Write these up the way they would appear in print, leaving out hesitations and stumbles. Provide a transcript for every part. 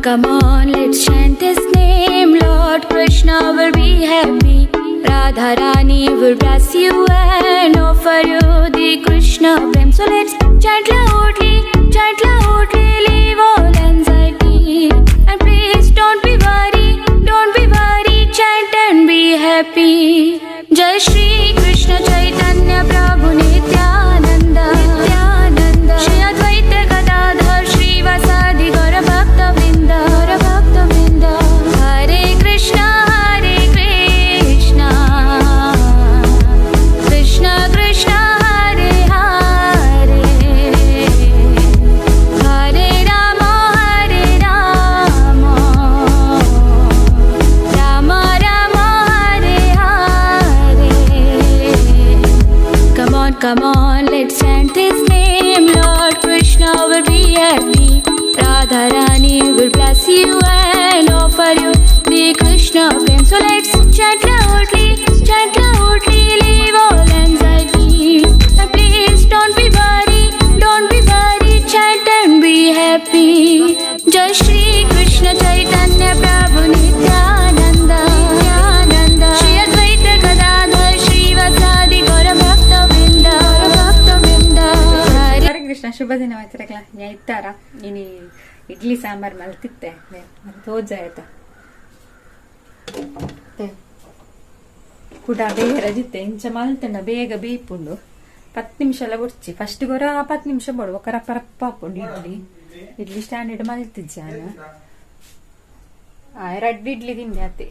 Come on, let's chant his name. Lord Krishna will be happy. Radharani will bless you and offer you the Krishna prem. So let's chant loudly, leave all anxiety. And please don't be worried, chant and be happy. Jai Shri Krishna Chaitanya Prabhu Nityananda, Nityananda. Shri Advaita Gadadhar Shrivasadi Gaura Bhakta Vrinda, Gaura Bhakta Vrinda. Hare Krishna, Hare Krishna, Krishna Krishna, Hare Hare, Hare Rama, Hare Rama, Rama Rama, Hare Hare. Come on, come on, let's chant his name. Lord Krishna will be happy. Radharani will bless you and offer you the Krishna prem. So let's chant loudly, leave all anxiety. And please don't be worried, chant and be happy. Jai Shri Krishna Chaitanya Prabhu Nityananda, Nityananda. Shri Advaita Gadadhar Shrivasadi Gaura Bhakta Vrinda, Gaura Bhakta Vrinda. Hare Hare Krishna ಶುಭ ದಿನ ಮಾತ್ರಕ್ಲ ಇತ್ತಾರ ಇನಿ ಇಡ್ಲಿ ಸಾಂಬಾರ್ ಮಲ್ತಿತ್ತೆ ತೋಜ ಆಯ್ತಾ ಕುಡ ಬೇಗ ರಜಿತ್ತೆ ಇಂಚ ಮಲ್ತಂಡ ಬೇಗ ಬೇಯ್ಪುಂಡು 10 ನಿಮಿಷ ಎಲ್ಲ ಬೊಡ್ಚಿ ಫಸ್ಟ್ ಗೊರ 10 ನಿಮಿಷ ಬೋಡು ಒಕ್ಕ ರಪ್ಪ ರಪ್ಪ ಹಾಪುಂಡು ಇಡ್ಲಿ ಇಡ್ಲಿ ಸ್ಟ್ಯಾಂಡರ್ಡ್ ಮಲ್ತಿಜ್ಜಾನ ರಡ್ಡ್ ಇಡ್ಲಿ ತಿಂದೆ ಅತ್ತೆ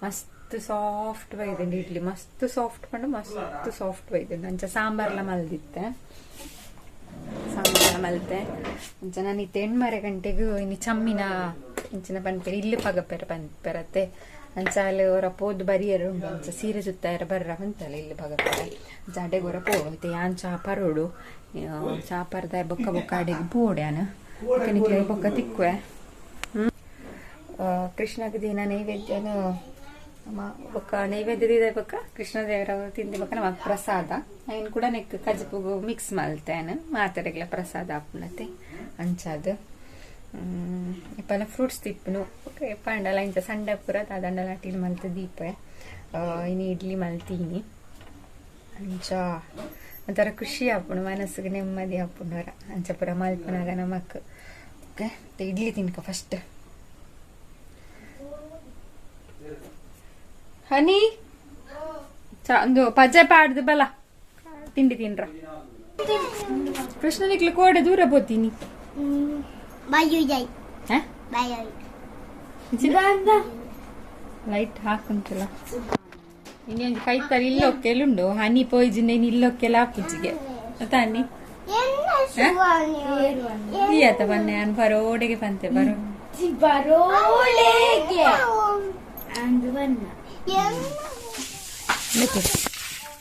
ಮಸ್ತ್ ಸಾಫ್ಟ್ ಬೈದುಂಡು ಇಡ್ಲಿ ಮಸ್ತ್ ಸಾಫ್ಟ್ ಪಂಡ ಮಸ್ತ್ ಸಾಫ್ಟ್ ಬೈದುಂಡು ಅಂಚ ಸಾಂಬಾರ್ಲ ಮಲ್ದಿತ್ತೆ ಸಾಂಬಾರ್ಲ ಮಲ್ತೆ ಅಂಚ ನಾನು ಇತ್ತೆ ಎಣ್ಮರೆ ಗಂಟೆಗ್ ಇನಿ ಚಮ್ಮಿನ ಇಂಚಿನ ಪನ್ಪೆರ್ ಇಲ್ಲು ಪಗಪೆರ ಪನ್ಪೆರತ್ತೆ ಅಂಚ ಅಲ್ಲಿ ಒರ ಪೋದು ಬರಿಯರು ಉಂಡು ಅಂಚ ಸೀರೆ ಸುತ್ತಾಯರ ಬರ್ರ ಪಂತಲ್ಲ ಇಲ್ಲು ಪಗಪೆರ ಅಂಚ ಅಡೆಗ್ ಒರ ಪೋ ಇತ್ತೆ ಯಾನ್ ಚಾ ಪರೋಡು ಚಾ ಪರ್ದ ಬೊಕ್ಕ ಬೊಕ್ಕ ಅಡೆಗ್ ಪೋಡ್ಯಾನ ನಿಕ್ಲೆ ಬೊಕ್ಕ ತಿಕ್ಕುವೆ. ಕೃಷ್ಣಗ್ ದಿನ ನೈವೇದ್ಯನ ಬೊಕ್ಕ ನೈವೇದ್ಯ ದೀದ ಬೊಕ್ಕ ಕೃಷ್ಣದೇವರ ತಿಂದಿ ಬೊಕ್ಕ ನಮಕ್ ಪ್ರಸಾದ ಐನ್ ಕೂಡ ನೆಕ್ ಕಜಿಪುಗು ಮಿಕ್ಸ್ ಮಲ್ತೇನೆ ಮಾತೆರೆಗ್ಲ ಪ್ರಸಾದ ಆಪುನತೆ ಅಂಚಾದ್ ಇಪ್ಪಲ ಫ್ರೂಟ್ಸ್ ತಿಪ್ಪುನು ಬೊಕ್ಕ ಪಂಡಲ ಇಂಚ ಸಂಡೆ ಪೂರ ದಾದಂಡಲ ಅಟಿಲ್ ಮಲ್ತ್ ದೀಪೆ ಇನಿ ಇಡ್ಲಿ ಮಲ್ತೀನಿ ಅಂಚ ಒಂಥರ ಖುಷಿ ಆಪುಂಡು ಮನಸ್ಸಿಗೆ ನೆಮ್ಮದಿ ಆಪುಂಡು ಹೊರ ಅಂಚ ಪೂರ ಮಲ್ಪುನಗ ನಮಕ್ ಓಕೆ ಇಡ್ಲಿ ತಿನ್ಕ ಫಸ್ಟ್ ಹನಿ ಒಂದು ಪಜೆ ಪಾಡ್ದು ಬಲ ತಿಂಡಿ ತಿನ್ರ ಕೃಷ್ಣನಿಕ್ಲ ಕೋಡೆ ದೂರ ಪೋತೀನಿ ಲೈಟ್ ಹಾಕುಂಟಲ್ಲ ಇನ್ನೊಂದು ಕೈತಲ್ ಇಲ್ಲೊಕ್ಕೆಲುಂಡು ಹನಿ ಪೋಯ್ಜಿನ ಇನ್ನು ಇಲ್ಲೊಕ್ಕೆಲ್ಲ ಆಪುಜ್ಜಿಗೆ ಅತ್ತ ಹನಿ ಈಯತ ಬನ್ನೆ ಅನ್ ಬರೋಡೆಗೆ ಬಂತೆ ಬರೋ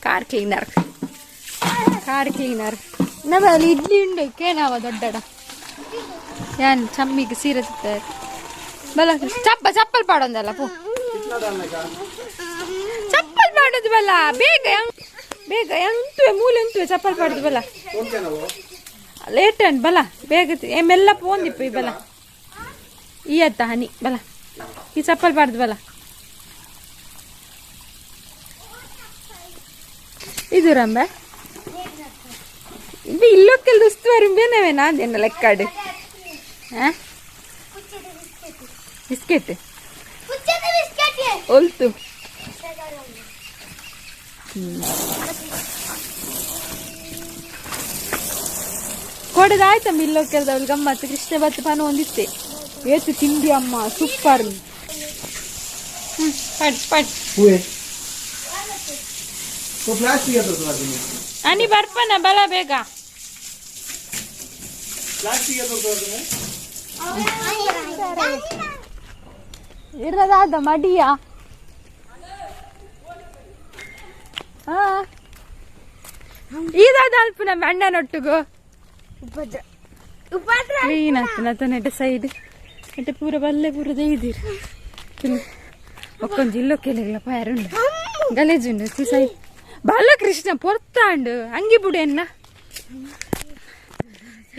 ಕಾರ್ ಕ್ಲೀನರ್ ಕಾರ್ ಕ್ಲೀನರ್ ನಮ್ಮಲ್ಲಿ ಇಡ್ಲಿ ಉಂಡು ಕೇನಾವ ದೊಡ್ಡಡ ಯಾನ್ ಚಮ್ಮಿಗೆ ಸೀರೆ ಸುತ್ತಾರೆ ಬಲ ಚಪ್ಪ ಚಪ್ಪಲ್ ಪಾಡೊಂದಲ್ಲ ಪೂ ಚಪ್ಪಲ್ ಪಾಡೋದು ಬಲ್ಲ ಬೇಗ ಬೇಗ ಎಂತುವೆ ಮೂಲೆ ಎಂತುವೆ ಚಪ್ಪಲ್ ಪಾಡೋದು ಬಲ್ಲ ಲೇಟ್ ಅಂಡ್ ಬಲ ಬೇಗ ಮೆಲ್ಲ ಪೋಂದಿಪ್ಪ ಈ ಬಲ ಈ ಅತ್ತ ಹನಿ ಬಲ ಈ ಚಪ್ಪಲ್ ಪಾಡ್ದು ಬಲ ಇದು ರಂಬೆ ಇದು ಇಲ್ಲೊಕ್ಕೆಲ್ಲ ದುಸ್ತುವಾರಿ ಬೇನವೇನಾ ಅದೇನ ಲೆಕ್ಕಾಡು ಬಿಸ್ಕೆಟ್ ಒಲ್ತು ಕೊಡದಾಯ್ತಮ್ಮ ಇಲ್ಲೊಕ್ಕೆಲ್ದವಳು ಗಮ್ಮತ್ತು ಕೃಷ್ಣ ಬತ್ತು ಪಾನ ಒಂದಿತ್ತೆ ಏತು ತಿಂಡಿ ಅಮ್ಮ ಸೂಪರ್. ಪಡ್ ಪಡ್ ಅನಿ ಬರ್ಪನ ಬಲ ಬೇಗ ಇರದಾದ ಮಡಿಯ ಇದಾದ ಅಲ್ಪ ನಮ್ಮ ಅಣ್ಣನೊಟ್ಟಿಗೂ ಕ್ಲೀನ್ ಆಗ್ತದೆ ಅತನೆಡ್ಡ ಸೈಡ್ ಮತ್ತೆ ಪೂರ ಬಲ್ಲೆ ಪೂರ ದೈದಿರು ಒಕ್ಕೊಂಜಿ ಇಲ್ಲೊಕ್ಕೆಲ್ಲ ಪಾಯರುಂಡು ಗಲೇಜುಂಡು ಸೈಡ್ ಬಾಲಕೃಷ್ಣ ಪೊರ್ತಾಂಡು ಅಂಗಿ ಬುಡು ಎನ್ನ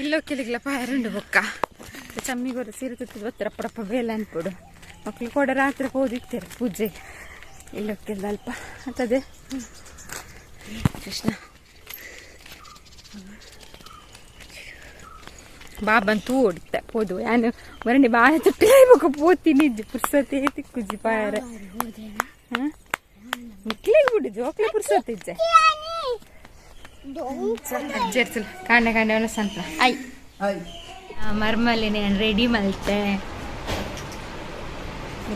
ಇಲ್ಲೊಕ್ಕೆಲಿಗ್ಲ ಪಾಯರುಂಡು ಬೊಕ್ಕ ಚಮ್ಮಿಗೊರ ಸೀರೆ ತುತ್ತಿದ್ ಬತ್ತರ ರಪ್ಪ ಬೇಲೆ ಅನ್ಪುಡು ಮಕ್ಳು ಕೂಡ ರಾತ್ರಿ ಹೋದಿತ್ತಾರೆ ಪೂಜೆ ಇಲ್ಲಕ್ಕೆಲ್ಲ ಅಲ್ಪ ಅಂತದೆ ಕೃಷ್ಣ ಬಾಬನ್ ತೂ ಓಡಿತ್ತ ಪೋದು ಯಾನು ಮರಣಿ ಬಾಳ ತುಟ್ಟಿ ಪೋತೀನಿ ಪುರ್ಸತೆ ತಿಕ್ಕುಜಿ ಪಾಯರ ನಿಕ್ಲಿಗೆ ಬಿಡು ಜೋಕ್ಲೆ ಪುರ್ಸತ್ತಿಜ್ಜೆ ಅಜ್ಜರ್ಸಲ್ ಕಾಂಡೆ ಕಾಂಡೆ ಅವನ ಸಂತ I ಮರ್ಮಲಿನ ನಾನು ರೆಡಿ ಮಲ್ತೆ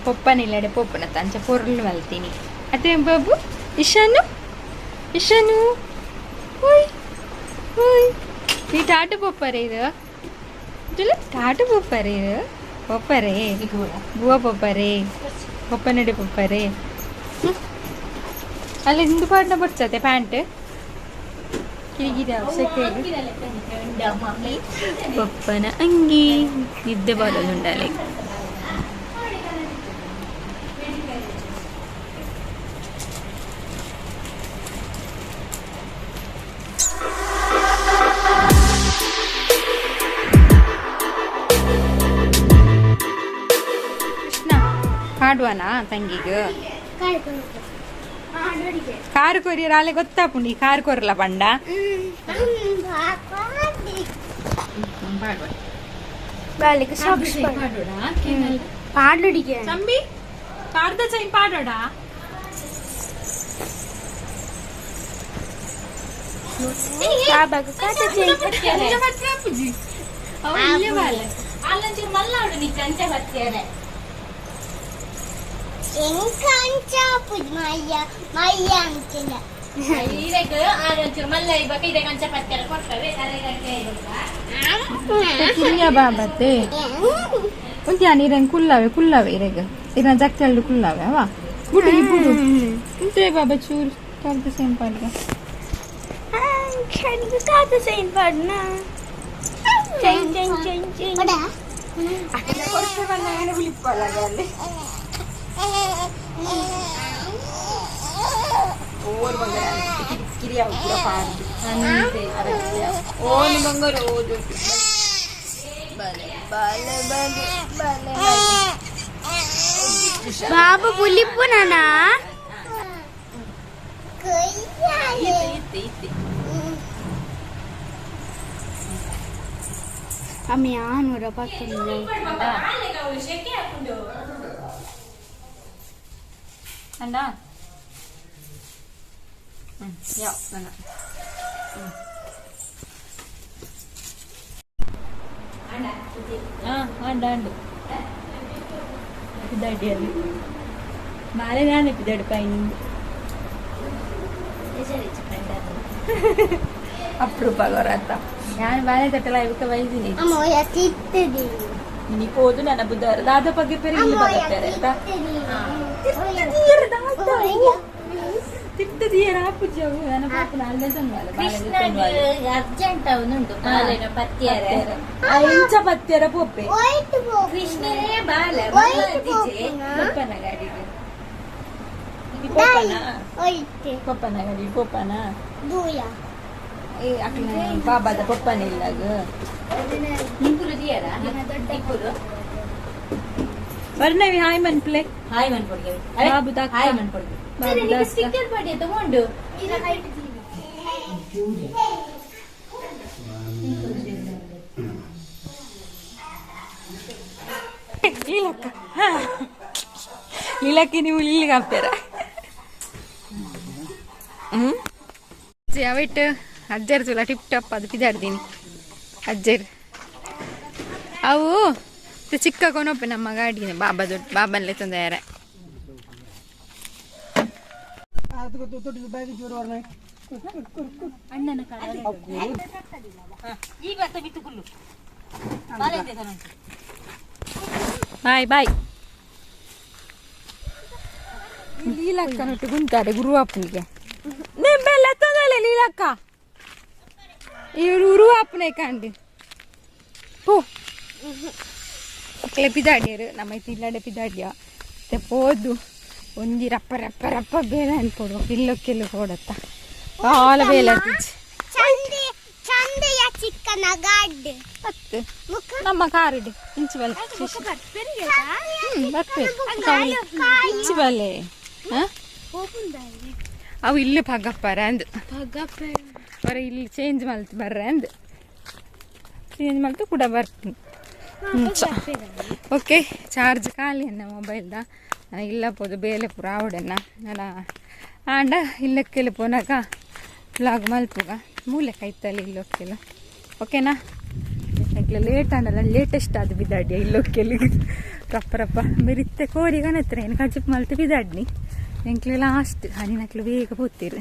ಪೊಪ್ಪನಿಲ್ಲಡೆ ಪೊಪ್ಪನ ತಂಚ ಪೊರ್ಲು ಮಲ್ತೀನಿ. ಅದೇ ಬಾಬು ಇಶಾನು ಇಶಾನು ಓಯ್ ಓಯ್ ನೀ ಟಾಟು ಪೊಪ್ಪರೇ ಇದು ಟಾಟು ಪೊಪ್ಪರೇ ಇದು ಪೊಪ್ಪರೇ ಬುವ ಪೊಪ್ಪರೇ ಪೊಪ್ಪನಡೆ ಪೊಪ್ಪರೇ. ಅಲ್ಲಿ ಹಿಂದು ಪಾಡ್ನ ಬರ್ತದೆ ಪ್ಯಾಂಟ್ ಕಿರಿಗಿರಿ ಪಪ್ಪನ ಅಂಗಿ ನಿದ್ದೆ ಬರೋದುಂಡಲೆ. ಕೃಷ್ಣ ಪಾಡುವನಾ ತಂಗಿಗೆ? ಕಾರು ಕೊರಿಯರ್ ಅಲ್ಲೇ ಗೊತ್ತಾಪುಂಡು ಈ ಕಾರು ಕೊರಲ ಪಂಡ ಪಾಡುಡಿಗೆ ತಂಬಿ ಪಾಡ್ದ ಚೈನ್ ಪಾಡೋಡ. ಬಾಬತ್ತೆ ಉಂತ್ಯಾನ ಇರಂಗ್ ಕುಲ್ಲವೆ ಕುಲ್ಲವೆ ಇರೆಗ್ ಇರನ ಜಕ್ತಲ್ಡು ಕುಲ್ಲವೆ ಅವ ಬುಡು ಈ ಬುಡು ಇಂತೆ ಬಾಬಾ ಚೂರು ಕಾರ್ದ ಸೇಮ್ ಪಾಡ್ಗ ಚೈನ್ ಚೈನ್ ಚೈನ್ ಚೈನ್ ಬಾಬು ಪುಲಿಪು ನಾನಾ ಅಮ್ಮ ಯಾನೂರ ಪತ್ತೊಂದು ಅಣ್ಣ ಯಾವ ನನ್ನ ಅಂಡ ಅಂಡು ಪಿದಾಡಿಯಲ್ಲಿ ಬಾಳೆ ನಾನು ಪಿದಾಡು ಪೈನಿಂದು ಅಪ್ರೂಪ ಗೊರತ್ತ ನಾನು ಬಾಳೆ ತಟ್ಟಲ ಇವಕ್ಕೆ ವೈದಿನಿ ನೀ ಪೋದು ನನ್ನ ಬುಧವಾರ ದಾದ ಬಗ್ಗೆ ಪೆರೆ ಇಲ್ಲಿ ಬಗತ್ತಾರೆ ತಿಟ್ಟದಿಯರ ಆಪುಜಿ ಅವು ನನ್ನ ಪಾಪನ ಅಲ್ಲೇ ತಂಗಾಲ ಅರ್ಜೆಂಟ್ ಅವನುಂಟು ಬಾಲೆನ ಪತ್ಯರ ಇಂಚ ಪತ್ಯರ ಪೊಪ್ಪೆ ಕೃಷ್ಣನೇ ಬಾಲ ಪೊಪ್ಪನ ಗಾಡಿಗೆ ಪೊಪ್ಪನ ಪೊಪ್ಪನ ಗಾಡಿ ಪೊಪ್ಪನ ಏ ಅಕ್ಲ ಬಾಬಾದ ಪೊಪ್ಪನ ಇಲ್ಲಾಗ ಇಬ್ಬರು ದಿಯರ ಇಬ್ಬರು ವರ್ಣವಿ ಹಾಯ್ ಮನ್ಪ್ಲೆ ಹಾಯ್ ಮನ್ಪೊಡ್ಗೆ ಬಾಬು ದಾಕ್ಕ. ಹಾಯ್ ಮನ್ಪೊಡ್ಗೆ ಬಾಬು ದಾಕ್ಕ. ಸ್ಟಿಕ್ಕರ್ ಪಡೆಯ ತಗೊಂಡು ಲೀಲಕ್ಕ ಲೀಲಕ್ಕೆ ನೀವು ಇಲ್ಲಿಗೆ ಹಾಕ್ತಾರ ಹ್ಮ್ ಅವಿಟ್ಟು ಅಜ್ಜರ್ ತುಲ ಟಿಪ್ ಟಾಪ್ ಅದು ಪಿದಾಡ್ದೀನಿ ಅಜ್ಜರ್ ಅವು ಚಿಕ್ಕ ಕೊನೊಪ್ಪೆ ನಮ್ಮ ಗಾಡಿ ಬಾಬಾ ದೊಡ್ಡ ಬಾಬನ್ಲೆ ತಂದಾರೆ. ಬಾಯ್ ಬಾಯ್ ಲೀಲಕ್ಕ ನೊಟ್ಟು ಗುಂತಾರೆ ಗುರುವಾಪನಿಗೆ ನಿಂಬೆಲ್ಲ ತಂದಲೆ ಲೀಲಕ್ಕ ಇವರು ಉರುವಾಪನೆ ಕಾಂಡಿ ಪೋ ಮಕ್ಕಳೆ ಪಿದಾಡಿಯರು ನಮ್ಮ ಇಲ್ಲಡೆ ಪಿದಾಡಿಯ ಮತ್ತೆ ಪೋದು ಒಂಜಿ ರಪ್ಪ ರಪ್ಪ ರಪ್ಪ ಬೇಲೆ ಅನ್ಕೊಡು ಇಲ್ಲಕ್ಕೆಲ್ಲ ಕೊಡತ್ತ ಬಾಳ ಬೇಲೆ ಚಂದ ಚಂದೆಯ ಚಿಕ್ಕ. ಅತ್ತು ನಮ್ಮ ಕಾರಿಡು ಇಂಚು ಬಲೆ ಬರ್ಪೇರು ಇಂಚು ಬಲೆ ಅವು ಇಲ್ಲಿ ಪಗಪ್ಪರ ಅಂದು ಹೊರ ಇಲ್ಲಿ ಚೇಂಜ್ ಮಲ್ತು ಬರ್ರೆ ಅಂದು ಚೇಂಜ್ ಮಲ್ತು ಕೂಡ ಬರ್ತೀನಿ. ಓಕೆ ಚಾರ್ಜ್ ಖಾಲಿ ಅನ್ನ ಮೊಬೈಲ್ದ ಇಲ್ಲ ಪೋದು ಬೇಲೆ ಪೂರ ಆವಡೆನ್ನ ನನ ಆಂಡ ಇಲ್ಲಕ್ಕೆಲ್ಲ ಪೋನಾಗ ವ್ಲಾಗ್ ಮಲ್ಪುಗ ಮೂಲೆ ಕೈತಲ್ಲಿ ಇಲ್ಲೊಕ್ಕೆಲ್ಲ. ಓಕೆನಾ? ಎಂಕ್ಲೆ ಲೇಟ್ ಆಂಡಲ್ಲ ಲೇಟೆಸ್ಟ್ ಅದು ಬಿದಾಡ್ಯ ಇಲ್ಲೊಕ್ಕೆಲ್ಲಿ ರಪ್ಪ ರಪ್ಪ ಮೆರಿತ್ತೆ ಕೋರಿ ಕಣತ್ರ ಏನು ಕಜಿಪ್ ಮಲ್ತು ಬಿದಾಡ್ನಿ ಎಂಕ್ಲೆ ಲಾಸ್ಟ್ ಹನಿನಕ್ಲು ಬೇಗ ಪೋತಿರು.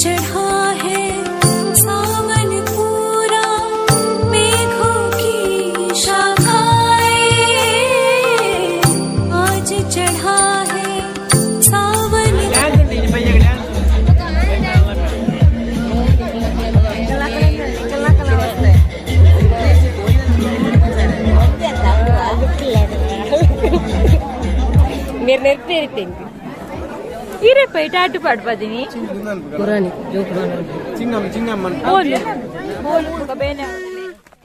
चढ़ा है सावन पूरा मेघों की शाखाएं आज चढ़ा है सावन. మీరు నెర్పేరితే ಈರಪ್ಪ ಟಾಟು ಪಾಡ್ಪದಿನಿ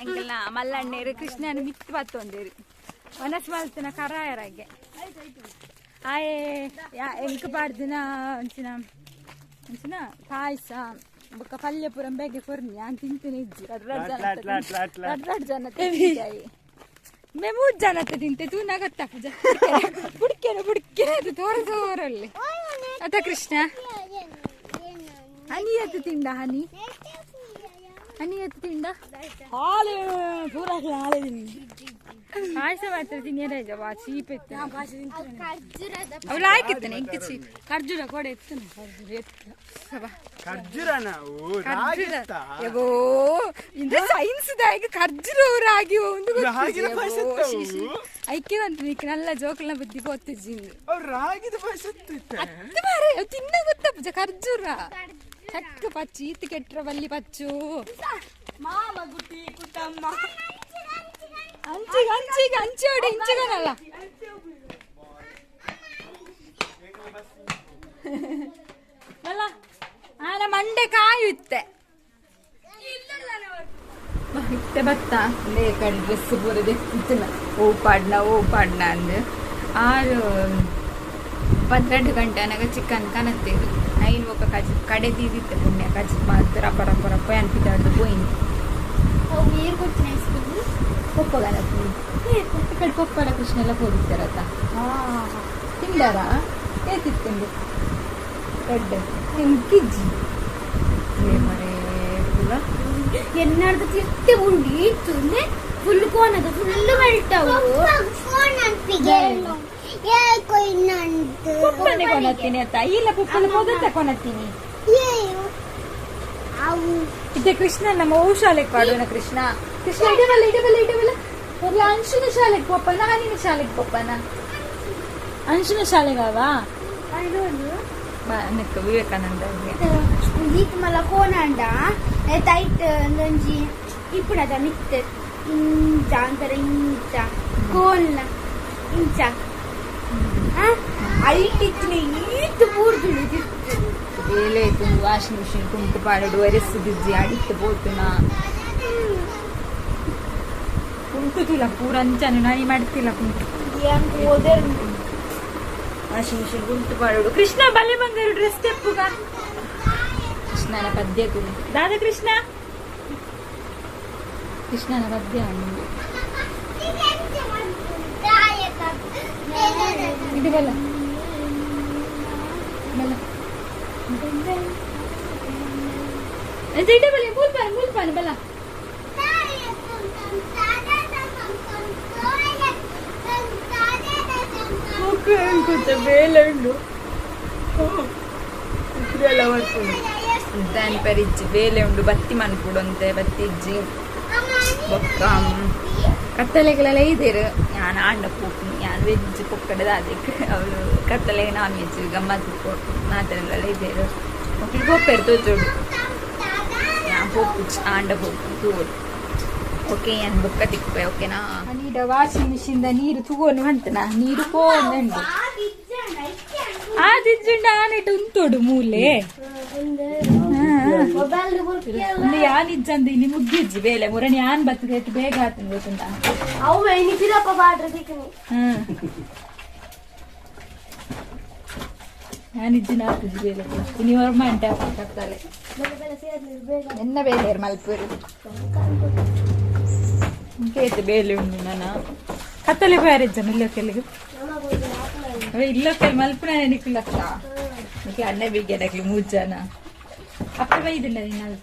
ಎಂಕಲ್ನ ಮಲ್ಲಣ್ಣೇರು ಕೃಷ್ಣನ ಮಿತ್ತು ಬತ್ತೊಂದೇರು ವನಸ್ ಮಲ್ತನ ಕರಾಯರಾಗೆ ಆಯೆ ಎಂಕ್ ಪಾಡ್ದಿನ ಅಂಚಿನ ಅಂಚಿನ ಪಾಯಸ ಬೊಕ್ಕ ಪಲ್ಯಪುರಂ ಬೇಗೆ ಕೊರ್ನಿ ಯಾನ್ ತಿಂತೇನೆ ಇಜ್ಜಿ ರಡ್ ಜನ ತಿಂತಾಯಿ ಮೇ ಮೂರು ಜನ ತಿಂತೆ ತೂನ ಗೊತ್ತಾಪುಜ ಬುಡ್ಕೆನ ಬುಡ್ಕೆನ ಅದು ತೋರ ತೋರಲ್ಲಿ ಅದ ಕೃಷ್ಣ ಹನಿ ಎತ್ತು ತಿಂಡ ಹನಿ ಹನಿ ಎತ್ತು ತಿಂಡ ಹಾಲು ಪೂರ ಹಾಲು ಪಾಯಸ ಮಾತ್ರ ತಿನ್ನಿಯರ ವಾ ಚೀಪ್ ಇತ್ತು ಅವಳು ಹಾಕಿತ್ತಾನೆ ಎಂಕ ಚೀಪ್ ಖರ್ಜೂರ ಕೂಡ ಎತ್ತು ಖರ್ಜೂರ ಎತ್ತು ಖರ್ಜೂರನ ಯಗೋ ಇಂದ ಸೈನ್ಸ್ ದಾಯಿಗೆ ಖರ್ಜೂರ ರಾಗಿ ಒಂದು ರಾಗಿದ ಪಾಯಸ ಇತ್ತವು. ಐಕೆ ಬಂತು ನೀಕ್ ನಲ್ಲ ಜೋಕಲ್ನ ಬುದ್ಧಿ ಪೋತಿಜ್ಜಿಂದು ರಾಗಿದ ಪಾಯಸ ಇತ್ತು. ಅತ್ತು ಮಾರೆ ತಿನ್ನ ಗೊತ್ತಪ್ಪಜ ಖರ್ಜೂರ ಚಕ್ಕ ಪಚ್ಚು ಈತ್ ಕೆಟ್ರ ಬಲ್ಲಿ ಪಚ್ಚು ಮಾಮ ಗುಟ್ಟಿ ಕುಟ್ಟಮ್ಮ ಅಂಚಿಗೆ ಅಂಚಿಗೆ ಅಂಚೋಡಿ ಇಂಚಿಗನಲ್ಲ ಅಲ್ಲ ಆನ ಮಂಡೆ ಕಾಯುತ್ತೆ ಇತ್ತೆ ಬತ್ತ ಕಡೆ ಡ್ರೆಸ್ ಪೂರ ದೆತ್ತಿನ ಓ ಪಾಡ್ನ ಓ ಪಾಡ್ನ ಅಂದು ಆರು 12 ಗಂಟೆ ಅನಗ ಚಿಕನ್ ಕನತ್ತೇರು ಐನ್ ಒಕ್ಕ ಕಜಿ ಕಡೆ ತೀದಿತ್ತೆ ಪುಣ್ಯ ಕಜಿ ಮಾತ್ರ ರಪ್ಪ ರಪ್ಪ ರಪ್ಪ ಅನ್ಪಿತಾಡ್ದು ಪೋಯಿನಿ. ನೀರು ಕೊಡ್ತೀನಿ ಐಸ್ ಕ್ರೀಮ್ ಪೊಪ್ಪಗನ ಈ ಕಡೆ ಪೊಪ್ಪಡ ಕೃಷ್ಣ ಎಲ್ಲ ಹೋಗಿದ್ದಾರತ್ತ ತಿಂಡಾರ ಏತಿತ್ತುಂಡು ರೆಡ್ ಕಿಜ್ಜಿ ಮರೆ ಎನ್ನಾರ್ದ ತಿರ್ತೆ ಉಂಡು ಇತ್ತು ಫುಲ್ ಕೋನದ ಫುಲ್ ಮೆಲ್ಟವು ಪಪ್ಪನೆ ಕೊನತ್ತೀನಿ ಅತ್ತ ಇಲ್ಲ ಪಪ್ಪನ ಪೊದತ್ತ ಕೊನತ್ತೀನಿ ಇದ್ದೆ ಕೃಷ್ಣ ನಮ್ಮ ಓ ಶಾಲೆಗೆ ಪಾಡೋಣ ಕೃಷ್ಣ ಕೃಷ್ಣ ಇಡಬಲ್ಲ ಇಡಬಲ್ಲ ಇಡಬಲ್ಲ ಮೊದಲು ಅಂಶುನ ಶಾಲೆಗೆ ಪೋಪನ ನಿನ್ನ ಶಾಲೆಗೆ ಪೋಪನ ಅಂಶುನ ಶಾಲೆಗಾವಾ ವಿವೇಕಾನಂದ ಈತ್ ಮಲ್ಲ ಕೋನಂಡ ಟೈಟ್ ಒಂದೊಂಜಿ ಇಪ್ಪುಣದ ಮಿತ್ ಇಂಚ ಅಂತಾರೆ ಇಂಚ ಕೋಲ್ನ ಇಂಚ ಐಟಿತ್ತಿನ ಈತ್ ಬೂರ್ದುಂಡು ಬೇಲೆ ತುಂಡು ವಾಷಿಂಗ್ ಮಿಷಿನ್ ಕುಂಟು ಪಾಡೋಡು ಒರೆಸು ದಿಜ್ಜಿ ಅಡಿಟ್ಟು ಪೋತುನ ಕುಂಟು ತುಲ ಪೂರ ಅಂಚನು ನಾನಿ ಮಾಡ್ತಿಲ್ಲ ಕುಂಟು ವಾಷಿಂಗ್ ಮಿಷಿನ್ ಕುಂಟು ಪಾಡೋಡು ಕೃಷ್ಣ ಬಲೆ ಬಂಗಾರು ಡ್ರೆಸ್ ತೆಪ್ಪುಗ ಕೃಷ್ಣನ ಪದ್ಯ ತುಳು ದಾದ ಕೃಷ್ಣ ಕೃಷ್ಣನ ಪದ್ಯ ಇದು ಬಲ್ಲ ಬಲ್ಲ ಇಡ ಬಲ್ಲ ಮೂಲ್ಪಾನ ಮೂಲ್ಪಾನ ಬಲ್ಲ ಬೇಲೆ ಉಂಡು ದಾನ್ ಪರಿಜ್ಜಿ ಬೇಲೆ ಉಂಡು ಬತ್ತಿ ಮನ್ಪುಡಂತೆ ಬತ್ತಿ ಇಜ್ಜಿ ಬೊಕ್ಕ ಕತ್ತಲೆಗಳೆಲ್ಲ ಇದೇರು ಯಾನ್ ಆಂಡ ಪೋಪು ಯಾನ್ ವೆಜ್ ಪೊಕ್ಕಡದ ಅದಕ್ಕೆ ಅವಳು ಕತ್ತಲೆಗೆ ನಾನ್ ವೆಜ್ ಗಮ್ಮತ್ ಮಾತೆಲ್ಲ ಇದೇರು ಮಕ್ಕಳು ಪೋಪೆರ್ ತೋಚೋಡು ಯಾನ್ ಪೋಪು ಆಂಡ ಪೋಪು ತೂಡು ಓಕೆ ಯಾನ್ ಬೊಕ್ಕ ತಿಕ್ಪೆ ಓಕೆನಾ ನೀಡ ವಾಷಿಂಗ್ ಮಿಷಿನ್ the ನೀರು ತೂಗೋನು ಅಂತನಾ ನೀರು ಪೋಂದು ಆ ದಿಜ್ಜುಂಡ ಆನೆಟ್ ಉಂತೋಡು ಮೂಲೆ ಯಾನ್ ಇಜ್ಜಂದ ಇಲ್ಲಿ ಮುಗ್ಗಿಜ್ಜಿ ಬೇಲೆ ಮುರಣಿ ಯಾನ್ ಬರ್ತದೆ ಎತ್ತು ಬೇಗ ಆತನ ಗೊತ್ತುಂಟ ಯಾನ್ ಇಜ್ಜಿನ ಆತುಜಿ ಬೇಲೆ ಇನಿ ಹೊರ ಮಂಟೆ ಕತ್ತಲೆ ಎನ್ನ ಬೇಲೆ ಮಲ್ಪೂರು ಕೇತು ಬೇಲೆ ಉಂಡು ನನ್ನ ಕತ್ತಲೆ ಬೇರೆ ಜನ ಇಲ್ಲ ಕೆಲವು ಇಲ್ಲ ಕೆಲ ಮಲ್ಪುನ ನಿಕ್ಲಕ್ಕ ನಿಕ್ಲ ಅಣ್ಣ ಬೀಗ್ಯದಕ್ಲಿ ಮೂರು ಜನ ಅಪ್ಪ ಬೈದಿಲ್ಲ ನಿನ್ನ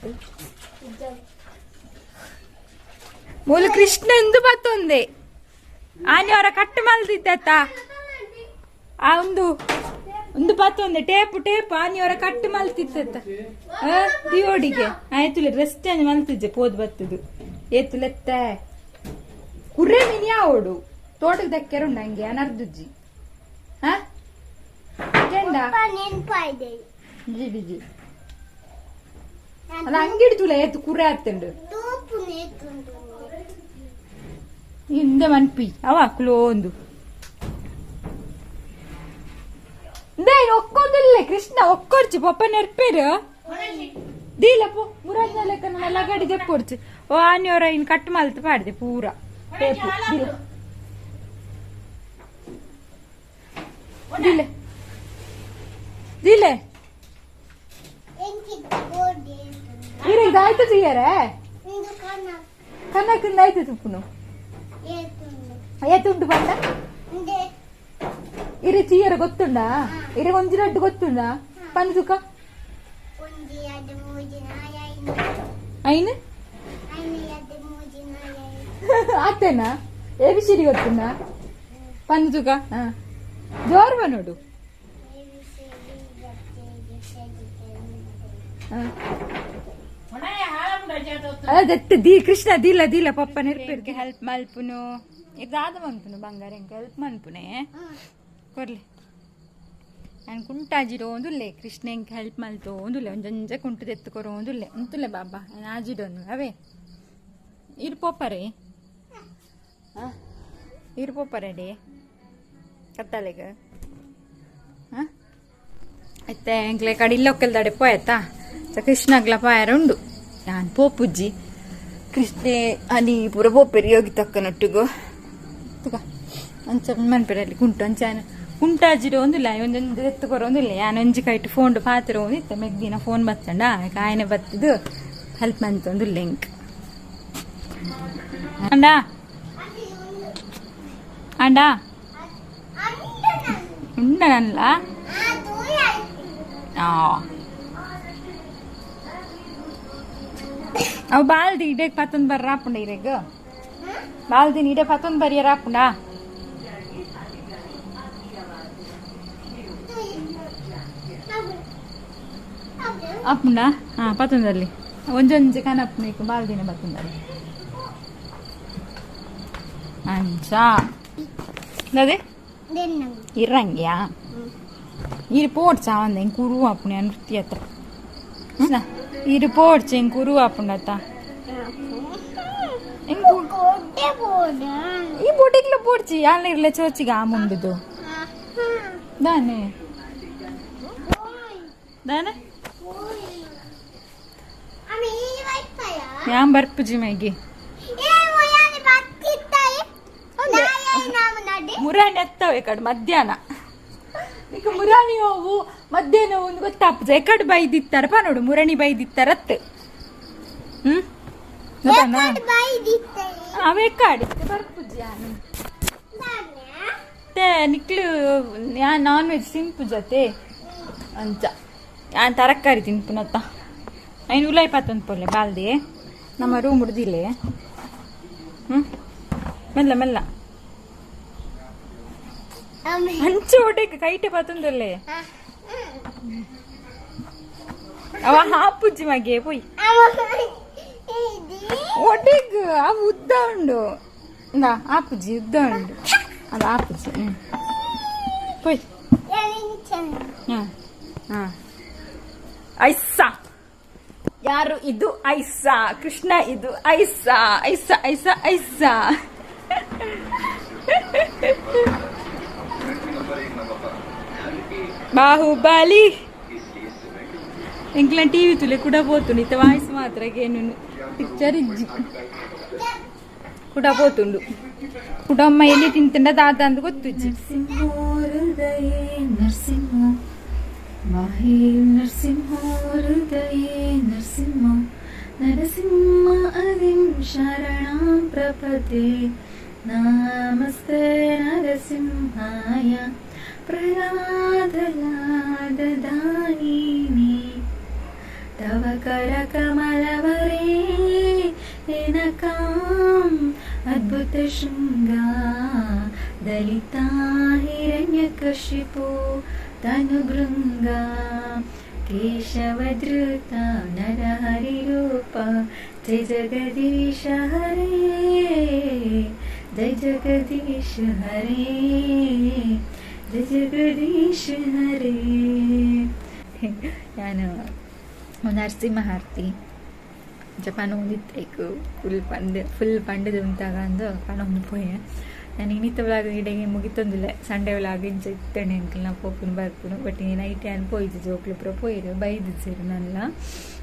ಮೂಲ ಕೃಷ್ಣ ಎಂದು ಬತ್ತೊಂದೆ ಆನೆ ಅವರ ಕಟ್ಟು ಮಲ್ದಿದ್ದತ್ತ ಆ ಒಂದು ಒಂದು ಬತ್ತೊಂದೆ ಟೇಪ್ ಟೇಪ್ ಆನೆ ಅವರ ಕಟ್ಟು ಮಲ್ತಿತ್ತ ದಿಯೋಡಿಗೆ ಆಯ್ತು ಡ್ರೆಸ್ ಚೇಂಜ್ ಮಲ್ತಿದ್ದೆ ಪೋದ್ ಬತ್ತದು ಏತುಲೆತ್ತ ಕುರ್ರೆ ಮೀನ್ ಯಾವೋಡು ತೋಟಕ್ಕೆ ದಕ್ಕೆರುಂಡು ಹಂಗೆ ಅನರ್ದುಜ್ಜಿ ಹಾ ಜಿ ಅಲ್ಲ ಹಂಗಿಡ್ತುಲ ಏತು ಕುರ್ರೆ ಆತ್ತುಂಡು ಹಿಂದೆ ಮನ್ಪಿ ಅವ ಕ್ಲೋಂದು ಒಕ್ಕೊಂದಿಲ್ಲ ಕೃಷ್ಣ ಒಕ್ಕೊರ್ಚಿ ಪಪ್ಪ ನೆರ್ಪೇರು ದೀಲಪ್ಪು ಮುರಾಜ್ ಲೆಕ್ಕ ನನ್ನ ಗಾಡಿ ದೆಪ್ಪೊರ್ಚಿ ಓ ಆನಿಯವರ ಇನ್ ಕಟ್ ಮಲ್ತು ಪಾಡ್ದೆ ಪೂರ ಟೇಪು ದೀಲ ದಿಲೆ ದಿಲೆ ಇದಾಯ್ತು ತೀಯರೇ ಕನ್ನಕ್ಕಿಂದ ಆಯ್ತು ತುಪ್ಪುನು ಏತುಂಟು ಬಂದ ಇರೆ ಚೀಯರ ಗೊತ್ತುಂಡ ಇರೆ ಒಂಜಿ ರಡ್ಡು ಗೊತ್ತುಂಡ ಪಂದು ಸುಖ ಐನು ಆತೇನಾ ಎ ಬಿ ಸಿಡಿ ಗೊತ್ತುಂಡ ಪಂದು ಸುಖ ಹಾ ಜೋರ್ ಬಾ ನೋಡು ಅಲ್ಲ ದೀ ಕೃಷ್ಣ ದೀಲ ದೀಲ ಪಪ್ಪ ನೆರ್ಪೇರ್ಗೆ ಹೆಲ್ಪ್ ಮಲ್ಪುನು ಇದಾದ ಮನ್ಪುನು ಬಂಗಾರ ಹೆಂಗೆ ಹೆಲ್ಪ್ ಮನ್ಪುನೆ ಕೊರ್ಲಿ ನಾನು ಕುಂಟಾಜಿರೋ ಒಂದುಲ್ಲೆ ಕೃಷ್ಣ ಹೆಂಗೆ ಹೆಲ್ಪ್ ಮಲ್ತೋ ಒಂದುಲ್ಲೆ ಒಂಜೊಂಜೆ ಕುಂಟು ತೆತ್ತುಕೊರೋ ಒಂದುಲ್ಲೆ ಉಂತುಲ್ಲೆ ಬಾಬಾ ನಾನು ಆಜಿಡೋನು ಅವೇ ಇರು ಪೋಪರೇ ಇರು ಪೋಪರೆಡಿ ಕತ್ತಲೆಗ ಹಾಂ ಐತೆ ಎಂಕ್ಲೆ ಕಡೆ ಇಲ್ಲೊಕ್ಕೆಲ್ದಡೆ ಪೋಯತ್ತಾ ಕೃಷ್ಣಗ್ಲ ಪಾಯರ ಉಂಡು ನಾನು ಪೋಪುಜ್ಜಿ ಕೃಷ್ಣೆ ಅನಿ ಪೂರ ಪೋಪೆರಿ ಯೋಗಿ ತಕ್ಕನೊಟ್ಟಿಗು ತುಕ ಅಂಚ ಮನ್ಪೆರಲ್ಲಿ ಕುಂಟು ಅಂಚ ಕುಂಟಾಜಿರೋ ಒಂದಿಲ್ಲ ಒಂದೊಂದು ಎತ್ತುಕೊರೋ ಒಂದಿಲ್ಲ ಯಾನ್ ಒಂಜಿ ಕೈಟ್ ಫೋನ್ ಪಾತ್ರ ಒಂದಿತ್ತ ಮೆಗ್ದಿನ ಫೋನ್ ಬತ್ತಂಡ ಕಾಯನೆ ಬತ್ತಿದ್ದು ಹೆಲ್ಪ್ ಮಂತ ಒಂದು ಲಿಂಕ್. ಅಂಡ ಅಂಡ ಉಂಡನಲ್ಲ ಅವು ಬಾಲ್ದಿ ಇಡೇಕ್ ಪತ್ತೊಂದು ಬರ್ರ ಆಪುಂಡ ಇರೆಗ್ ಬಾಲ್ದಿನ ಇಡೆ ಪತ್ತೊಂದು ಬರಿಯರ ಆಪುಂಡ ಆಪುಂಡ ಹಾ ಪತ್ತೊಂದಲ್ಲಿ ಒಂಜೊಂಜಿ ಕನಪ್ಪು ಬಾಲ್ದಿನ ಪತ್ತೊಂದಲ್ಲಿ ಅಂಚ ಅದೇ ಇರಂಗ್ಯಾ ಇರು ಪೋಡ್ಚ ಒಂದೆ ಕುರು ಆಪುಂಡು ನೃತ್ಯ ಹತ್ರ ಇರು ಪೋಡ್ಚ ಹೆಂಗ್ ಕುರು ಆಪುಂಡತ್ತ ಈ ಬೋಟಿಗ್ಲ ಪೋಡ್ಚಿ ಯಾನ್ ಇರ್ಲೆ ಚೋಚಿಗೆ ಆ ಮುಂಡುದು ದಾನೆ ದಾನೆ ಯಾನ್ ಬರ್ಪುಜಿ ಮೈಗೆ ಮುರಾಣಿ ಅತ್ತವೆ ಕಡೆ ಮಧ್ಯಾಹ್ನ ಈಗ ಮುರಾಣಿ ಹೋವು ಮಧ್ಯಾಹ್ನ ಒಂದು ಗೊತ್ತಾಪುಜ ಎಕಡೆ ಬೈದಿತ್ತಾರಪ್ಪ ನೋಡು ಮುರಣಿ ಬೈದಿತ್ತಾರತ್ ಹ್ಮ್ ಅವೆ ಕಾಡಿ ಬರ್ಪುಜಿ ನಿಕ್ಲು ಯಾ ನಾನ್ ವೆಜ್ ತಿನ್ಪುಜತೆ ಅಂಚ ಯಾನ್ ತರಕಾರಿ ತಿನ್ಪುನತ್ತ ಐನು ಉಲಾಯ್ ಪಾತೊಂದು ಪೊಲ್ಲೆ ಬಾಲ್ದಿ ನಮ್ಮ ರೂಮ್ ಹುಡ್ದಿಲ್ಲೆ ಹ್ಮ್ ಮೆಲ್ಲ ಮೆಲ್ಲ ಅಂಚೆ ಒಡೆಗೆ ಕೈಟೆ ಪಾತೊಂದಲ್ಲೇ ಅವ ಹಾಪುಜ್ಜಿ ಮಗೆ ಪೊಯ್ ಒಡೆಗ್ ಅವು ಉದ್ದ ಉಂಡು ಇಂದಾ ಆಪುಜಿ ಉದ್ದ ಉಂಡು ಅದು ಆಪುಜಿ ಹ್ಮ್ ಪೊಯ್ ಹಾಂ ಹಾಂ ಐಸಾ ಯಾರು ಇದು ಐಸಾ ಕೃಷ್ಣ ಇದು ಐಸಾ ಐಸಾ ಐಸಾ ಐಸಾ ಬಾಹುಬಲಿ ಎಂಕ್ಲ ಟಿವಿ ತುಲೆ ಕೂಡ ಪೋತುಂಡು ಇತ್ತ ವಾಯ್ಸ್ ಮಾತ್ರ ಏನು ಪಿಕ್ಚರ್ ಇಜ್ಜಿ ಕೂಡ ಪೋತುಂಡು ಕುಡಮ್ಮ ಎಲ್ಲಿ ತಿಂತಂಡ ದಾದ ಅಂದ್ ಗೊತ್ತುಜ್ಜಿ ನರಸಿಂಹೋದಯೇ ನರಸಿಂಹ ವಾಹೇ ನರಸಿಂಹೋದಯೇ ನರಸಿಂಹ ನರಸಿಂಹ ಅದಿಂ ಶರಣಾಂ ಪ್ರಪದೆ ನಮಸ್ತೆ ನರಸಿಂಹಾಯ ಪ್ರಹ್ಲಾದಲಾದದಾಯಿನಿ ತವ ಕರಕಮಲವರೇ ನಿನಕಾಂ ಅದ್ಭುತ ಶೃಂಗಾ ದಲಿತಾ ಹಿರಣ್ಯಕಶಿಪು ತನುಭೃಂಗ ಕೇಶವಧೃತ ನರಹರಿರೂಪ ಜಯ ಜಗದೀಶ ಹರೇ ಜಯ ಜಗದೀಶ ಹರೇ ಜಯ ಜಗದೀಶ ಹರೇ. ನಾನು ನರಸಿಂಹ ಆರತಿ ಜಪಾನ್ ಒಂದಿತ್ತು ಫುಲ್ ಪಂಡ್ ಫುಲ್ ಪಂಡದ ಉಂತಾಗ ಅಂದು ಪಣೊಂದು ಪೋಯೆ. ನಾನು ಇನ್ನಿತ್ತ ವ್ಲಾಗ್ ಇಡೆಗೆ ಮುಗಿತೊಂದಿಲ್ಲ ಸಂಡೇ ವ್ಲಾಗ್ ಇಂಚ ಇತ್ತಣೆ ಅಂಕಲ್ ನಾ ಪೋಪುನು ಬರ್ಪುನು ಬಟ್ ಈ ನೈಟ್ ಯಾನ್ ಪೋಯ್ದು ಜೋಕ್ಲು ಪೂರ ಪೋಯಿರು ಬೈದಿಜ್ಜೆರ್ ನಲ್ಲ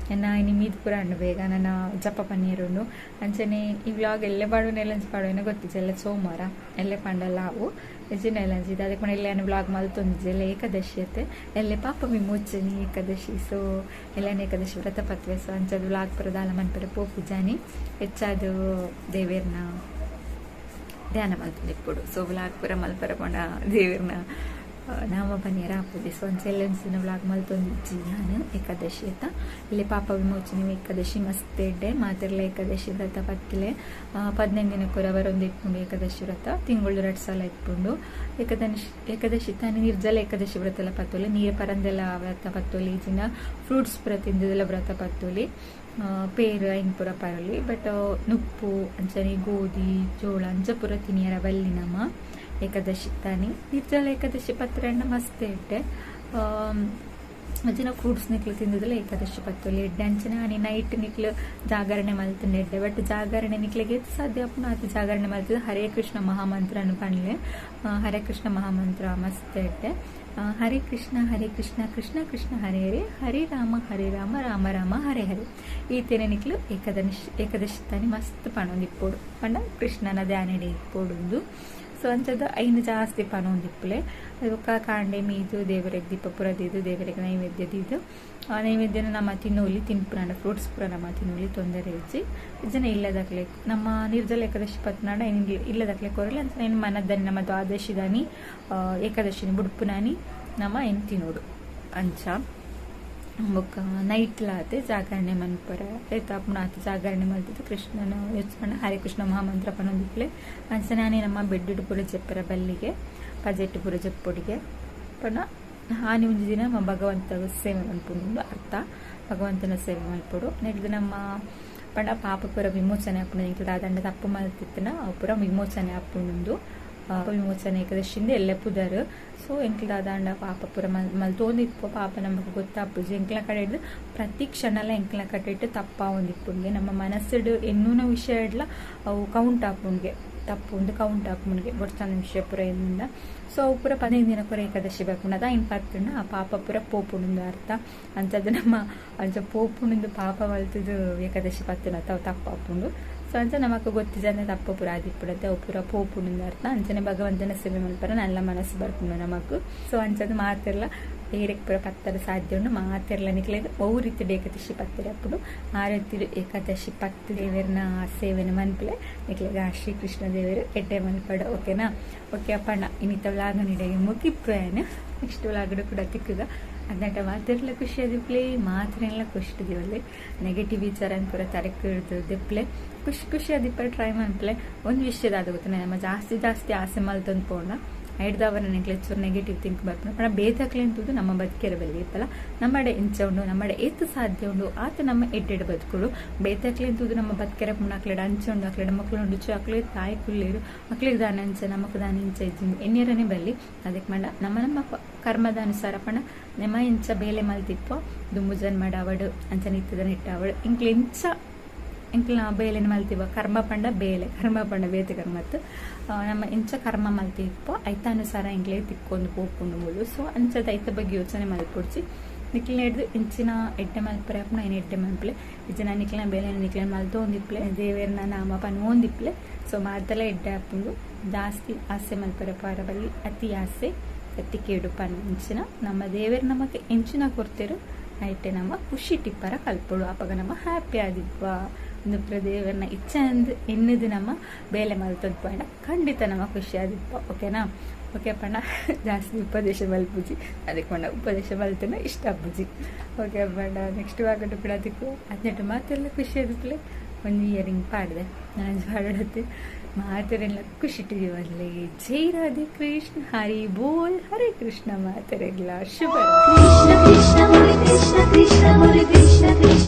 ನನ್ನ ಇನಿ ಮೀದ್ ಪೂರ ಅಂಡು ಬೇಗ ನನ್ನ ಜಪ ಪನ್ನೀರುಂಡು ಅಂಚನೆ ಈ ವ್ಲಾಗ್ ಎಲ್ಲೆ ಪಾಡುನ ಎಲ್ಲಂಚ ಪಾಡುವೆನ ಗೊತ್ತಿಜ್ಜಿ ಎಲ್ಲ ಸೋಮವಾರ ಎಲ್ಲೆ ಪಂಡಲ್ಲ ಅವು ನಿಜನ ಎಲ್ಲಂಚ ಇದು ಅದಕ್ಕೆ ಪಂಡ ಎಲ್ಲ ವ್ಲಾಗ್ ಮಲ್ತೊಂದಿಜ್ಜಿ ಎಲ್ಲ ಏಕಾದಶಿ ಅತ್ತೆ ಎಲ್ಲೆ ಪಾಪ ವಿಮೋಚನಿ ಏಕಾದಶಿ ಸೊ ಎಲ್ಲನೇ ಏಕಾದಶಿ ವ್ರತ ಪತ್ವೆ ಸೊ ಅಂಚದ ವ್ಲಾಗ್ ಪೂರ ದಾಲ ಮನ್ಪೆರೆ ಪೋಪುಜಾನಿ ಹೆಚ್ಚಾದ ದೇವೇರ್ನ ಧ್ಯಾನ ಮಲ್ತೊಂದಿಪ್ಪೊಡು ಸೊ ವ್ಲಾಗ್ ಪೂರ ಮಲ್ಪರ ಪಂಡ ದೇವೇರ್ನ ನಾಮ ಪನಿಯರ ಆಪುಜಿ ಸೊ ಅಂಚ ಎಲ್ಲೆಂಚಿನ ವ್ಲಾಗ್ ಮಲ್ತೊಂದಿಜ್ಜಿ ನಾನು ಏಕಾದಶಿ ಆತ ಇಲ್ಲಿ ಪಾಪ ವಿಮೋಚನೆ ಏಕಾದಶಿ ಮಸ್ತ್ ಎಡ್ಡೆ ಮಾತೆರ್ಲ ಏಕಾದಶಿ ವ್ರತ ಪತ್ತಿಲೆ 15 ದಿನಕ್ಕೊರ ಬರೊಂದು ಇಪ್ಪುಂಡು ಏಕಾದಶಿ ವ್ರತ ತಿಂಗಳು 2 ಸಲ ಇಪ್ಪುಂಡು ಏಕಾದಶಿ ಏಕಾದಶಿ ತಾನೆ ನಿರ್ಜಲ ಏಕಾದಶಿ ವ್ರತಲ ಪತ್ತೊಲಿ ನೀರು ಪರಂದೆಲ್ಲ ವ್ರತ ಪತ್ತೊಲಿ ಈಜಿನ ಫ್ರೂಟ್ಸ್ ಪೂರ ತಿಂದದೆಲ್ಲ ವ್ರತ ಪತ್ತೊಲಿ ಪೇರು ಐನ್ ಪೂರ ಪರಲಿ ಬಟ್ ನುಪ್ಪು ಅಂಚನೆ ಗೋಧಿ ಜೋಳ ಅಂಚ ಪೂರ ತಿನಿಯರ ಬಲ್ಲಿ ನಮ್ಮ ಏಕಾದಶಿ ತಾನೆ ನಿರ್ಜಲ ಏಕಾದಶಿ ಪತ್ರಣ್ಣ ಮಸ್ತ್ ಎಡ್ಡೆ ಅಂಚಿನ ಫ್ರೂಟ್ಸ್ ನಿಕ್ಲು ತಿಂದದಲ್ಲ ಏಕಾದಶಿ ಪತ್ತೊಲಿ ಎಡ್ಡೆ ಅಂಚಿನ ಆನಿ ನೈಟ್ ನಿಕ್ಲು ಜಾಗರಣೆ ಮಲ್ತುಂಡು ಎಡ್ಡೆ ಬಟ್ ಜಾಗರಣೆ ನಿಕ್ಲೆಗೆ ಸಾಧ್ಯ ಆಪುಂಡು ಆತ್ ಜಾಗರಣೆ ಮಲ್ತದ ಹರೇ ಕೃಷ್ಣ ಮಹಾಮಂತ್ರ ಪನ್ಲೆ ಹರೇ ಕೃಷ್ಣ ಮಹಾಮಂತ್ರ ಮಸ್ತ್ ಎಡ್ಡೆ ಹರೇ ಕೃಷ್ಣ ಹರೇ ಕೃಷ್ಣ ಕೃಷ್ಣ ಕೃಷ್ಣ ಹರೇ ಹರೇ ಹರೇ ರಾಮ ಹರೇ ರಾಮ ರಾಮ ರಾಮ ಹರೇ ಹರೇ ಈ ತೇನೆ ನಿಕ್ಲು ಏಕಾದಶಿ ಏಕಾದಶಿ ತಾನೆ ಮಸ್ತ್ ಪಣೊಂದು ಇಪ್ಪೊಡು ಪಂಡ ಕೃಷ್ಣನ ಧ್ಯಾನಡೆ ಇಪ್ಪೊಡುಂದು ಸೊ ಅಂಚದ ಐನು ಜಾಸ್ತಿ ಪನೊಂದಿಪ್ಪುಲೆ ಬೊಕ್ಕ ಕಾಂಡೆ ಮೀದು ದೇವರಿಗೆ ದೀಪ ಪೂರ ದೀದು ದೇವರಿಗೆ ನೈವೇದ್ಯ ದೀದು ಆ ನೈವೇದ್ಯನ ನಮ್ಮ ತಿನ್ನೋಲಿ ತಿನ್ಪುನಾಂಡ ಫ್ರೂಟ್ಸ್ ಪೂರ ನಮ್ಮ ತಿನ್ನೋಲಿ ತೊಂದರೆ ಇಜ್ಜಿ ಇಜ್ಜನ ಇಲ್ಲದಕ್ಲೆ ನಮ್ಮ ನಿರ್ಜಲ ಏಕಾದಶಿ ಪತ್ನಾಡ ಇಲ್ಲದಕ್ಲೆ ಕೊರಲೆ ಅಂತ ಏನು ಮನದಾನಿ ನಮ್ಮ ದ್ವಾದಶಿ ದಾನಿ ಏಕಾದಶಿನಿ ಬುಡ್ಪುನಾನಿ ನಮ್ಮ ಏನು ತಿನ್ನೋಡು ಅಂಚ ಬೊಕ್ಕ ನೈಟ್ಲಾತೆ ಜಾಗರಣೆ ಮನ್ಪರ ಏತಾಪುಣ ಆತ ಜಾಗರಣೆ ಮಲ್ತಿದ್ದು ಕೃಷ್ಣನ ಯೋಚನೆ ಹರೇ ಕೃಷ್ಣ ಮಹಾಮಂತ್ರ ಪನೊಂದಿಪ್ಲೆ ಅಂಚ ನಾನೇ ನಮ್ಮ ಬೆಡ್ಡು ಪೂರ ಜಪ್ಪರ ಬಲ್ಲಿಗೆ ಪಜೆಟ್ಟು ಪೂರ ಜಪ್ಪೊಡಿಗೆ ಪಂಡ ಆನಿ ಒಂಜಿ ದಿನ ನಮ್ಮ ಭಗವಂತ ಸೇವೆ ಮನ್ಪುಂಡು ಅರ್ಥ ಭಗವಂತನ ಸೇವೆ ಮಲ್ಪೊಡು ನೆಡ್ದು ನಮ್ಮ ಪಂಡ ಪಾಪ ಪೂರ ವಿಮೋಚನೆ ಆಪುಂಡು ಎಂಕ್ಲ ದಾದಂಡ ತಪ್ಪು ಮಲ್ತಿತ್ತನ ಅವು ಪೂರ ವಿಮೋಚನೆ ಆಪುಂಡು ವಿಮೋಚನೆ ಏಕದಶಿಂದ ಎಲ್ಲ ಪುದರ್ ಸೊ ಎಂಕ್ಲ ದಾದಾಂಡ ಪಾಪ ಪೂರ ಮಲ್ತೊಂದಿಪ್ಪು ಪಾಪ ನಮಗೆ ಗೊತ್ತಾಪುಜಿ ಎಂಕ್ಲ ಕಡೆ ಹಿಡ್ದು ಪ್ರತಿ ಕ್ಷಣಲ ಎಂಕ್ಲ ಕಡೆ ಇಟ್ಟು ತಪ್ಪ ಒಂದಿಪ್ಪುಂಗೆ ನಮ್ಮ ಮನಸ್ಸುಡು ಎನ್ನುನ ವಿಷಯ ಇಡ್ಲ ಅವು ಕೌಂಟ್ ಆಪುಂಡ್ಗೆ ತಪ್ಪು ಒಂದು ಕೌಂಟ್ ಆಪುಂಡ್ಗೆ ಬೊಡ್ಚಾನ ವಿಷಯ ಪೂರ ಎನ್ನುಂಡ ಸೊ ಅವು ಪೂರ 15 ದಿನ ಪೂರ ಏಕಾದಶಿ ಬರ್ಪುಂಡು ಅದ ಇನ್ ಪತ್ತುಂಡ ಆ ಪಾಪ ಪೂರ ಪೋಪುಂಡು ಅರ್ಥ ಅಂಚದ ನಮ್ಮ ಅಂಚ ಪೋಪುಂಡು ಪಾಪ ಮಲ್ತದು ಏಕಾದಶಿ ಪತ್ತುಂಡ ಅವು ತಪ್ಪಾಪುಂಡು ಸೊ ಅಂಚ ನಮಕ್ ಗೊತ್ತಿಜಂದೆ ತಪ್ಪು ಪೂರ ಆದಿಪ್ಪುಡತ್ತೆ ಅವು ಪೂರ ಪೋಪುಂಡು ಅರ್ಥ ಅಂಚನೆ ಭಗವಂತನ ಸೇವೆ ಮಲ್ಪರ ನಲ್ಲ ಮನಸ್ಸು ಬರ್ಪುಂಡು ನಮಕ್ ಸೊ ಅಂಚದ ಮಾತೆಲ್ಲ ಬೇರೆ ಪೂರ ಪತ್ತರ ಸಾಧ್ಯ ಉಂಡು ಮಾತೆರ್ಲ ನಿಕ್ಲೆಗ್ ಅವು ರೀತಿ ಏಕಾದಶಿ ಪತ್ತರ ಅಪ್ಪುಡು ಆ ರೀತಿ ಏಕಾದಶಿ ಪತ್ತು ದೇವರನ ಸೇವೆನ ಮನ್ಪಲೆ ನಿಕ್ಲೆಗ್ ಆ ಶ್ರೀ ಕೃಷ್ಣ ದೇವರು ಎಡ್ಡೆ ಮನ್ಪಡ ಓಕೆನಾ ಓಕೆ ಅಪ್ಪಣ್ಣ ಇನ್ನಿತ ವ್ಲಾಗ್ ನಿಡೆಗೆ ಮುಗಿಪ್ಪೇನು ನೆಕ್ಸ್ಟ್ ವ್ಲಾಗಡು ಕೂಡ ತಿಕ್ಕುಗ ಅದನ್ನಟ ಮಾತಿರ್ಲ ಖುಷಿ ಆದಿಪ್ಲೆ ಮಾತ್ರೆಲ್ಲ ಖುಷಿ ದಿವಲ್ಲೆ ನೆಗೆಟಿವ್ ವಿಚಾರ ಪೂರ ತರಕ್ಕೆ ದಿಪ್ಲೆ ಖುಷಿ ಖುಷಿ ಆದಿಪ್ಪ ಟ್ರೈ ಮನ್ಪ್ಲೆ ಒಂದು ವಿಷಯದ ಅದು ಗೊತ್ತ ನಮ್ಮ ಜಾಸ್ತಿ ಜಾಸ್ತಿ ಆಸೆ ಮಲ್ತೊಂದು ಪೋಣ ಐಡ್ದವರ ನೆಕ್ಲೆ ಚೂರು ನೆಗೆಟಿವ್ ಥಿಂಕ್ ಬರ್ಪುಂಡು ಪಂಡ ಬೇತಕ್ಲೆ ಅಂತದ್ದು ನಮ್ಮ ಬದುಕಿರ ಬಲ್ಲಿ ಇಪ್ಪಲ್ಲ ನಮ್ಮಡೆ ಇಂಚ ಉಂಡು ನಮ್ಮಡೆ ಏತು ಸಾಧ್ಯ ಉಂಡು ಆತ ನಮ್ಮ ಎಡ್ಡೆಡ್ ಬದುಕುಡು ಬೇತಕ್ಲೆ ಅಂತದ್ದು ನಮ್ಮ ಬದುಕೆರ ಪುಣ ಅಕ್ಲೆಡ ಅಂಚ ಉಂಡು ಅಕ್ಲೆಡ ಮಕ್ಕಳು ಉಂಡು ಚು ಅಕ್ಲೆ ತಾಯಿ ಕುಲ್ಲೇರು ಅಕ್ಲೆಗ್ ದಾನ ಅಂಚ ನಮಕ್ ದಾನ ಇಂಚ ಇಜ್ಜಿಂದು ಎನ್ನಿರನೇ ಬಲ್ಲಿ ಅದಕ್ಕೆ ಮಂಡ ನಮ್ಮ ನಮ್ಮ ಕರ್ಮದ ಅನುಸಾರ ಪಂಡ ನಮ್ಮ ಇಂಚ ಬೇಲೆ ಮಲ್ತಿಪ್ಪೋ ದುಂಬು ಜನ್ಮಡ ಅವಡು ಅಂಚ ನಿತ್ತದ ನೆಟ್ಟ ಅವಡು ಇಂಕ್ಲೆ ಇಂಚ ಎಂಕ್ಲ ಬೇಲೆನ ಮಲ್ತಿವ ಕರ್ಮ ಪಂಡ ಬೇಲೆ ಕರ್ಮ ಪಂಡ ಬೇತೆ ಕರ್ಮತ್ತು ನಮ್ಮ ಇಂಚ ಕರ್ಮ ಮಲ್ತಿಪ್ಪೋ ಐತಾನುಸಾರ ಎಂಕ್ಲೆ ತಿಕ್ಕೊಂಡು ಪೋಪುಂಡು ಮುಳ್ಳು ಸೊ ಅಂಚದ ಐತ ಬಗ್ಗೆ ಯೋಚನೆ ಮಲ್ಪೊಡ್ಚಿ ನಿಕ್ಲಿನ ಹಿಡ್ದು ಇಂಚಿನ ಎಡ್ಡೆ ಮಲ್ಪರೆ ಅಪ್ಪನ ಏನು ಎಡ್ಡೆ ಮಲ್ಪಲೆ ಇಜ್ಜನ ನಿಕ್ಲಿನ ಬೇಲೆ ನಿಕ್ಲಿನ ಮಲ್ತು ಒಂದಿಪ್ಲೆ ದೇವೇರ್ನ ನಾಮ ಪನ್ ಒಂದಿಪ್ಲೆ ಸೊ ಮಾತೆಲ್ಲ ಎಡ್ಡೆ ಆಪುಂಡು ಜಾಸ್ತಿ ಆಸೆ ಮಲ್ಪರೆ ಪಾರಬಲ್ಲಿ ಅತಿ ಆಸೆ ಅತಿ ಕೇಡು ಪನ್ ಇಂಚಿನ ನಮ್ಮ ದೇವೇರ್ ನಮಕ್ ಎಂಚಿನ ಕೊಡ್ತೇರು ಐಟೆ ನಮ್ಮ ಖುಷಿ ಟಿಪ್ಪರ ಕಲ್ಪೊಡು ಅಪಗ ನಮ್ಮ ಹ್ಯಾಪಿ ಆದಿಪ್ಪ ಒಂದು ಪ್ರದೇವರ್ನ ಇಚ್ಛೆ ಅಂದ್ ಎನ್ನದು ನಮ್ಮ ಬೇಲೆ ಮಲ್ತೊಂದು ಪಂಡ ಖಂಡಿತ ನಮ್ಮ ಖುಷಿ ಆದಿಪ್ಪ ಓಕೆನಾ ಓಕೆ ಪಂಡ ಜಾಸ್ತಿ ಉಪದೇಶ ಮಲ್ಪುಜಿ ಅದಕ್ಕೆ ಪಂಡ ಉಪದೇಶ ಮಲ್ತನ ಇಷ್ಟ ಅಪ್ಪುಜಿ ಓಕೆ ಪಂಡ ನೆಕ್ಸ್ಟ್ ವಾಗಟ್ಟು ಕೂಡ ಅದಕ್ಕೂ ಹದಿನೆಂಟು ಮಾತೆಲ್ಲ ಖುಷಿ ಆದಿಪ್ಲೆ ಒಂದು ಇಯರಿಂಗ್ ಪಾಡಿದೆ ನಾನು ಪಾಡತ್ತೆ ಮಾತೆರೆಲ್ಲ ಖುಷಿ ಇಟ್ಟಿದ್ದೀವಲ್ಲೇ ಜೈ ರಾಧೆ ಕೃಷ್ಣ ಹರಿ ಬೋಲ್ ಹರೇ ಕೃಷ್ಣ ಮಾತೆರೆಲ್ಲ ಶುಭ ಕೃಷ್ಣ ಕೃಷ್ಣ ಮುರಿ ಕೃಷ್ಣ ಕೃಷ್ಣ ಮುರಿ ಕೃಷ್ಣ ಕೃಷ್ಣ.